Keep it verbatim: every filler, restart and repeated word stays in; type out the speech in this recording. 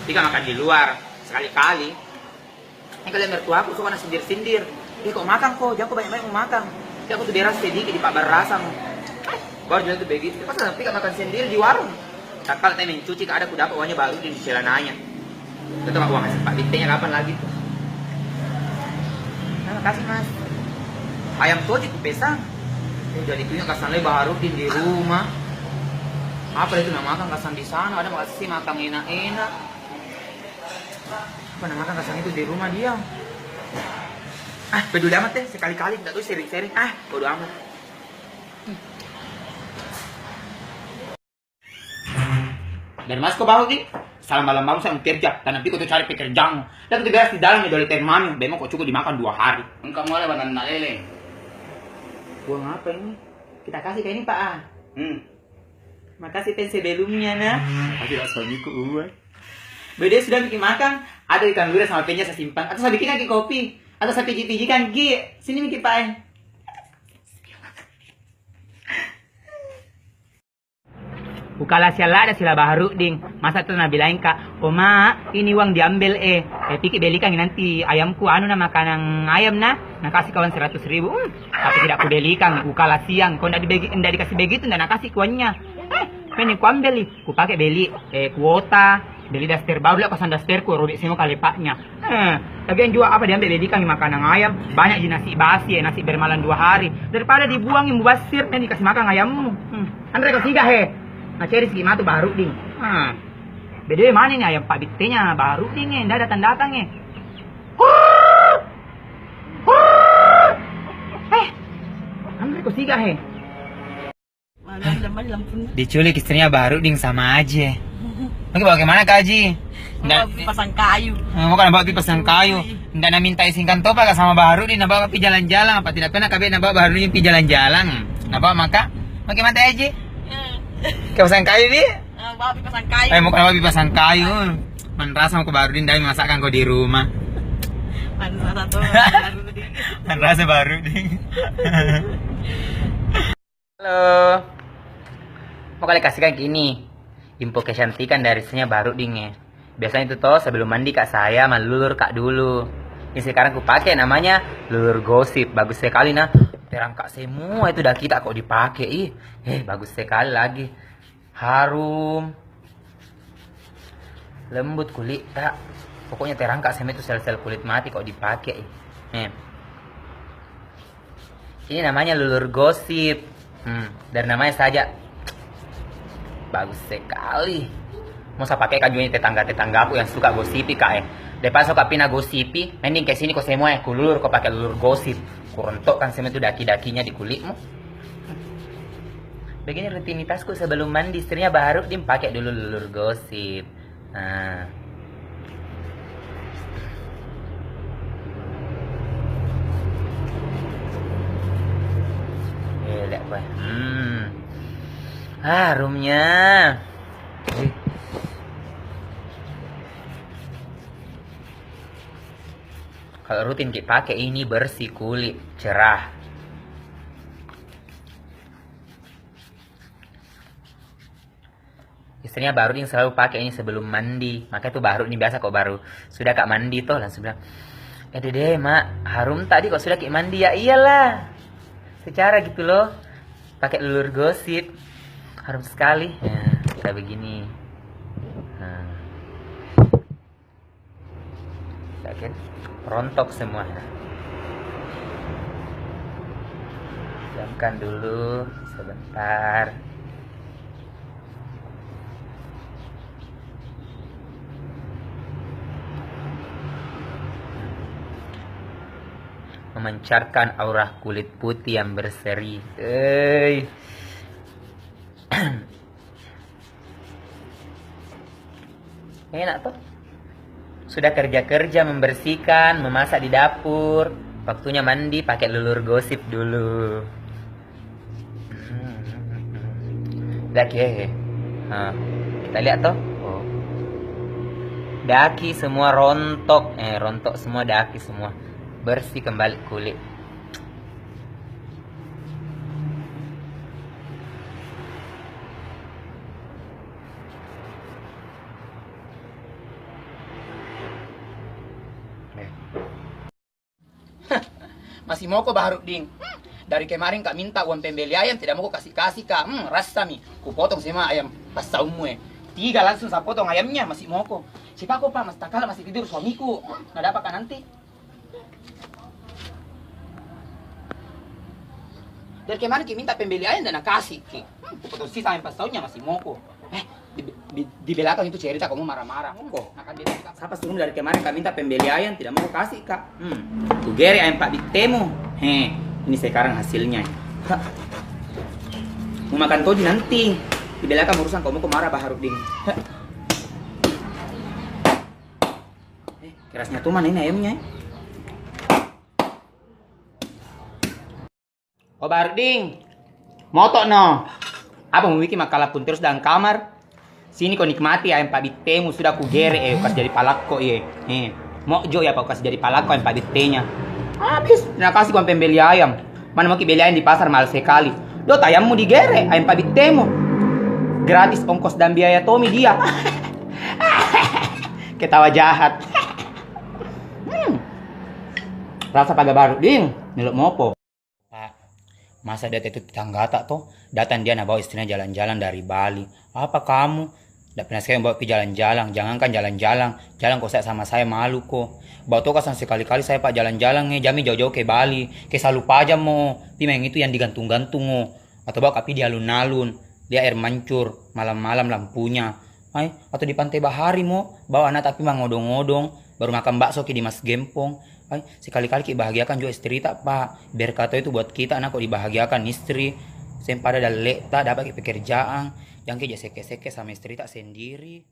Pi ka makan di luar sekali-kali. Ini kalau mertuaku suka na sindir-sindir. "Eh, kok makan ko? Jangan ko banyak-banyak mau makan. Tapi aku tuh beras sedikit di Pak Barasang." Baru juga tuh begitu. Pas nanti ka makan sendiri di warung. Takal teh mencuci, ka ada ku dapat uangnya baru di celananya. Itu uang hasil Pak Bittenya kapan lagi tuh? Terima kasih, Mas. Ayam toji ku pesan. Oh, jadi punya kasang lagi baru di, di rumah. Apa itu nama makan kasang di sana? Ada makasih makan enak-enak. Apa nama makan kasang itu di rumah dia? Ah, peduli amat deh, sekali-kali nggak tahu sering-sering. Ah, bodo amat. Dari mana kau baru, Ki? Salam malam baru saya mau kerja. Tanah pi kau tuh cari pekerjaan. Dan tuh biasa di dalam ya, dole teh mami. Bemo kok cukup dimakan dua hari. Engkau mulai banana lele. Buang apa ini? Kita kasih ke ini, Pak, ah. Hmm. Makasih, Pen, sebelumnya, nah. Kasih lah suamiku uang. Bede sudah bikin makan. Ada ikan lure sama pennya saya simpan. Atau saya bikin lagi kopi. Atau saya pijit-pijitkan, Ki. Sini, Miki, Pak, eh. Kukala sial ada sila Baharudin. Masa tu na bilang ka, "Oh, Mak, ini uang diambil, eh. Eh, piki belikan nanti ayamku, anu na, makanan ayam na. Na kasih kawan seratus ribu." Hmm, tapi tidak kubelikan, kukala siang. Kau ndak dibegi, ndak dikasih begitu, ndak na kasih kuannya. Eh, meni kuambil, ih. Kupake beli, eh, kuota, beli daster baru, lah pasang dasterku, robek semua kalepaknya. Eh, lagian juga apa diambil belikan makanan ayam, banyak ji nasi basi, eh, nasi bermalam dua hari. Daripada dibuang, mubazir, meni kasih makan ayammu. Hmm. Andre kau siga, he. Na ceri sigi matu Baharudin. Ah. Bede mana ini ayam Pak Bittenya Baharudin, eh, ndak datang-datang, eh. Eh, Andre kau siga, he. Diculik istrinya Baharudin sama aja. Oke, bagaimana, Kak Haji? Ndak, mau pi pasang kayu. Eh, mau kan bawa pi pasang kayu. Ndak na minta izin kantor, Pak, sama Baharudin, na bawa pi jalan-jalan. Apa tidak pernah kabe na bawa Baharudin pi jalan-jalan? Na bawa maka. Oke, mantap, Haji. Ke pasang kayu, di? Eh, bawa pi pasang kayu. Eh, mau kan bawa pi pasang kayu. Man rasa mau ke Baharudin, dari masakan kau di rumah. Man rasa tuh, Baharudin. Man rasa Baharudin. Halo. Mau kali kasihkan gini, info kecantikan dari istrinya Baharudin, eh. Biasanya itu toh, sebelum mandi kak saya, malulur kak dulu. Ini sekarang kupake namanya lulur gosip. Bagus sekali, nah. Terangkak semua itu daki ta kok dipake, ih. Eh, bagus sekali lagi. Harum. Lembut kulit ta. Pokoknya terangkak semua itu sel-sel kulit mati kok dipake, ih. Nih. Ini namanya lulur gosip. Hmm, dari namanya saja. Bagus sekali. Mau saya pakai kan juga ini tetangga-tetanggaku yang suka gosipi, kak, eh. Depan suka pina gosipi, mending ke sini kau semua, eh, kululur kau pakai lulur gosip. Kurontokkan semua itu daki-dakinya di kulitmu. Begini rutinitasku sebelum mandi, istrinya Baharudin pakai dulu lulur gosip. Nah. Eh, lihat apa? Hmm. Harumnya. Eh. Kalau rutin ki pakai ini, bersih kulit, cerah. Istrinya Baharudin selalu pakai ini sebelum mandi. Makanya tuh Baharudin biasa kok baru sudah kak mandi tuh langsung bilang, "Eh, Dede, Mak, harum tadi kok sudah ki mandi?" Ya iyalah. Secara gitu loh. Pakai lulur gosip. Harum sekali. Ya, kayak begini. Nah. Yakin? Rontok semua. Diamkan dulu sebentar. Memancarkan aura kulit putih yang berseri. Hei. Enak tuh. Sudah kerja-kerja, membersihkan, memasak di dapur, waktunya mandi, pakai lulur gosip dulu. Daki, eh. Nah, kita lihat tuh. Oh. Daki semua rontok, eh, rontok semua, daki semua. Bersih kembali kulit. Masih moko, Baharudin. Hmm, dari kemarin ka minta uang pembeli ayam, tidak moko kasih-kasih ka. Hmm, rasa mi. Ku potong semua ayam pasaunmu, eh. Tiga langsung sa potong ayamnya, masih moko. Siapa ko, Pak? Masih takala, masih tidur suamiku. Hmm, na dapat ka nanti? Dari kemarin ki minta pembeli ayam, tidak na kasih ki. Hmm, ku potong sisa ayam pasaunnya, masih moko. Eh, di, di, di belakang itu cerita kamu marah-marah. Ko, siapa suruh dari kemarin ka minta pembeli ayam, tidak mau kasih ka? Hmm. Ku gere ayam Pak Bittemu. He, ini sekarang hasilnya. Ha. Mau makan toji nanti. Di belakang urusan kamu ko marah, Baharudin. Ha. Eh, kerasnya tuh mana ini ayamnya, eh? Oh, Barding. Moto no. Apa mau bikin makalapun terus dalam kamar? Sini ko nikmati ayam Pak Bittemu, sudah ku gere, eh, ku kasih jadi palakko, ye. Eh, mau jo ya, apa ku kasih jadi palakko ayam Pak Bittenya. Habis, terima kasih ko pembeli ayam. Mana mau ki beli ayam di pasar, mahal sekali. Dot ayammu digere, ayam Pak Bittemu. Gratis ongkos dan biaya tomi dia. Ketawa jahat. Hmm. Rasa paga baru, ding. Melok mopo. Pak, masa dia itu tetanggata toh, datang dia na bawa istrinya jalan-jalan dari Bali. Apa kamu? Ndak pernah sekali bawa pi jalan-jalan, jangankan jalan-jalan, jalan ko saya sama saya malu ko. Bawa toh kasang sekali-kali saya, Pak, jalan-jalan, eh, jami jauh-jauh ke Bali, ke Salupaja mo, pi main itu yang digantung-gantung mo, atau bawa ka pi di alun-alun, lihat air mancur, malam-malam lampunya. Ai, atau di Pantai Bahari mo, bawa anak tapi mangodong-ngodong, baru makan bakso ki di Mas Gempong. Ai, sekali-kali ki bahagiakan juga istri ta, Pak. Berkat itu buat kita, anak ko dibahagiakan istri. Sempada dalek ta dapat ki pekerjaan, jangan ki ja seke-seke sama istri ta sendiri.